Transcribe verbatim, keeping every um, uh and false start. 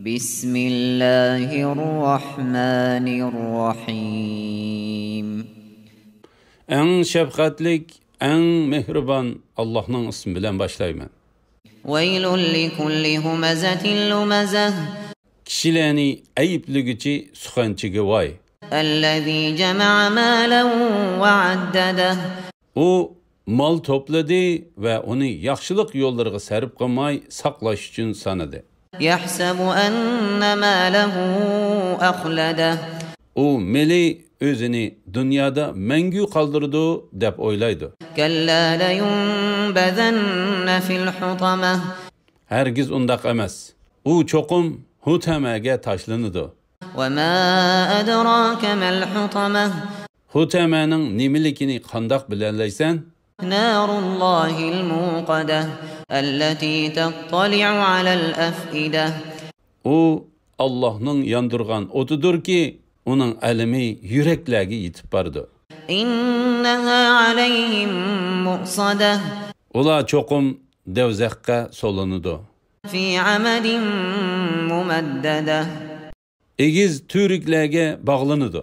بسم الله الرحمن الرحيم. ئەڭ شەپقەتلىك، ئەڭ مېھرىبان ئاللاھنىڭ ئىسمى بىلەن باشلايمەن. ويل لكل همزة لمزة. كىشىلەرنى ئەيىبلىگۈچى سۇخەنچىگە ۋاي. الذي جمع مالا وعدده. ئۇ مال توپلىدى ۋە ئۇنى ياخشىلىق يوللىرىغا سەرپ قىلماي ساقلاش ئۈچۈن سانىدى. يحسب أن ماله أخلده. ئۇ مېلى ئۆزىنى دۇنيادا مەڭگۈ قالدۇرىدۇ دەپ ئويلايدۇ. كلا لينبذن في الحطمة. ھەرگىز ئۇنداق ئەمەس. ئۇ چوقۇم ھۇتەمەگە تاشلىنىدۇ. وما أدراك ما الحطمة. ھۇتەمەنىڭ نېمىلىكىنى قانداق بىلەلەيسەن؟ نار الله الموقدة. التي تطلع على الأفئدة. ئۇ ئاللاھنىڭ ياندۇرغان ئوتىدۇركى، ئۇنىڭ ئەلىمى يۈرەكلەرگە يېتىپ بارىدۇ. إنها عليهم مؤصدة. ئۇلار چوقۇم دەۋزەخكە سولىنىدۇ. في عمد ممددة. ئېگىز تۈۋرۈكلەرگە باغلىنىدۇ.